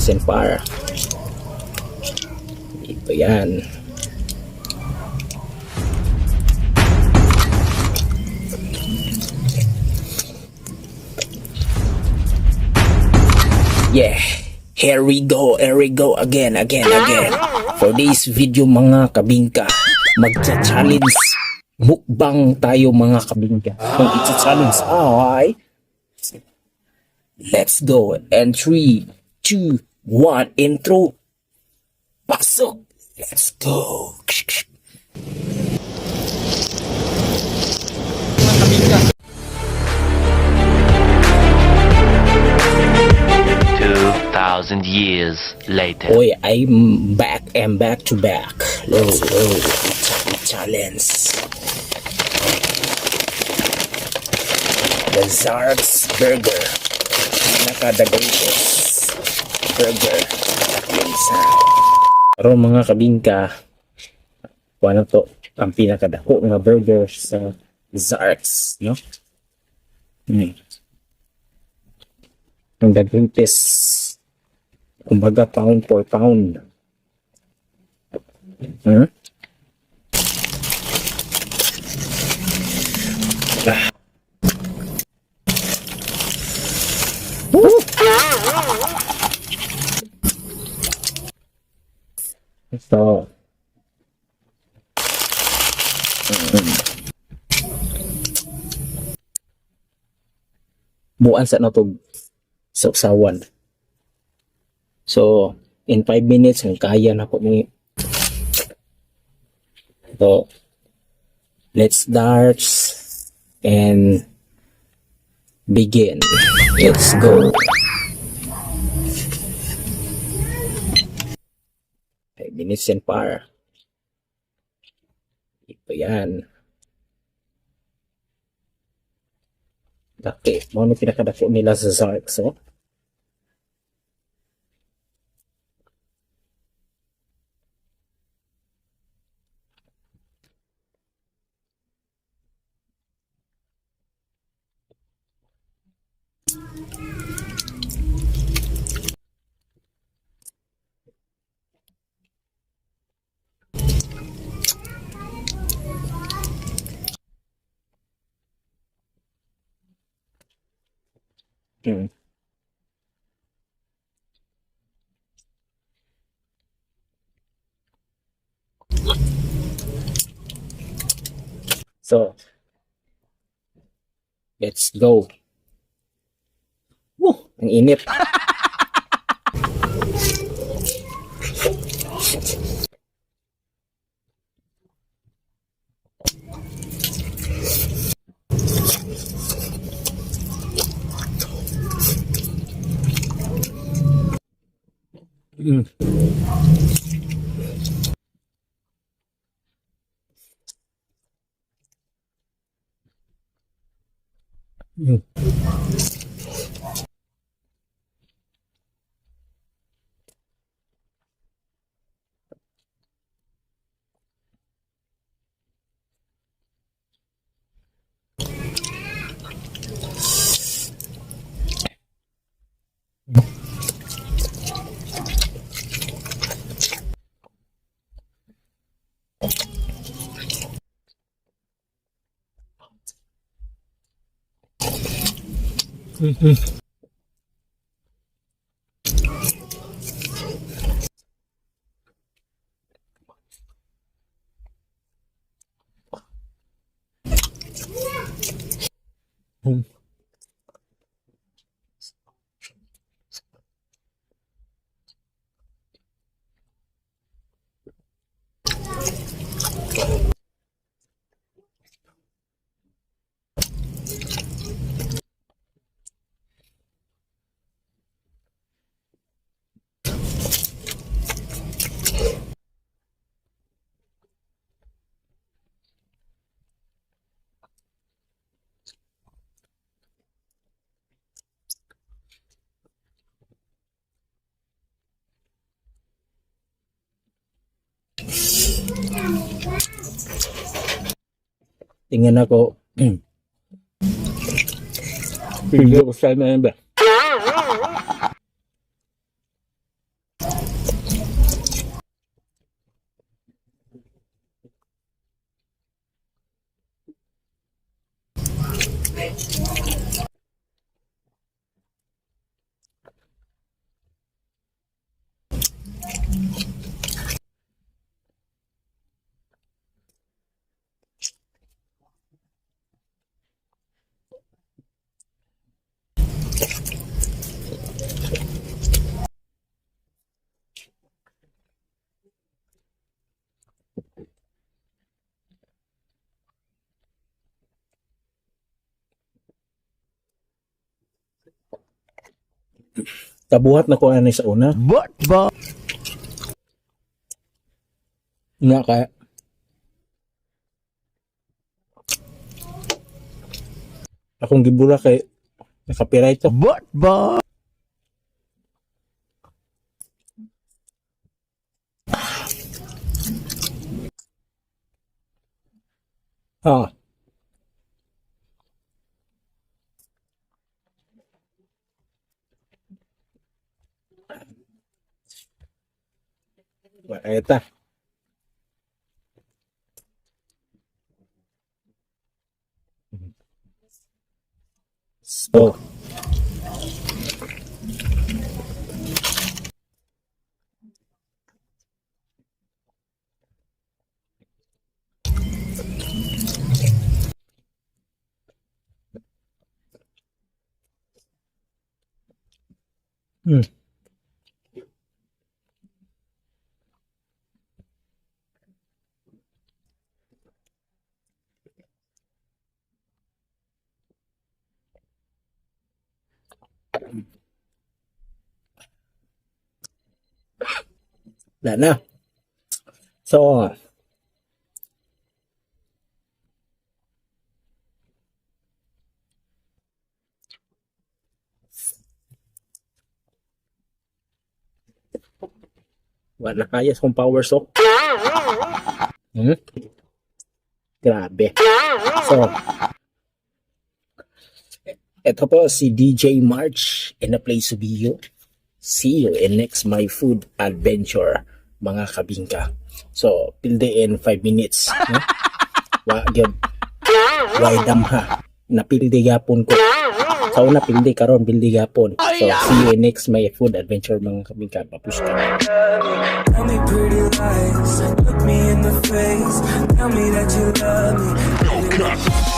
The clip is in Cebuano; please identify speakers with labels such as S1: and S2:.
S1: Minutes and par. Ito yan. Yeah. Here we go, here we go again, again, again. For this video, mga kabingka, magcha-challenge mukbang tayo, mga kabingka. Kung i-challenge ay, let's go. And 3, 2, 1, intro. Pasok! Let's go!
S2: 2,000 years later.
S1: Oy, I'm back and back to back. Low, low, challenge. The Zark's Burger. Pinaka the greatest burger. Yun sa. Pero mga kabingka, wala to ang pinakadako nga burger sa Zark's, no? Ang the greatest, kumbaga pound for pound. Ah. Woo! So, Buan sa natog sa usawan. So, in 5 minutes, kung kaya na po mo. So, let's start and begin. Let's go. 5 minutes and par. Ito yan. Daki. Mao ni pinakadako nila sa Zark. So, So, let's go. Woo, ang init. Tingnan ako. Pili ko sa ba? Kabuhat na ko ani sa una.
S3: What ba?
S1: Nga kaya akong gibura kay naka-copyright to.
S3: What ba?
S1: Ah. Wa ta. So, Wala na. So, wala kaya sa kong power sock. Grabe. So, ito po si DJ March in a place to be you. See you in next my food adventure, mga kabingka. So, pilde in 5 minutes. No? Wa gyud. Way damha. Napilde gapon ko. Sa una pilde, karon pilde gapon. So, see you in next my food adventure, mga kabingka. Papusta.
S4: Tell me pretty lies, look me in the face. Tell me that you love me.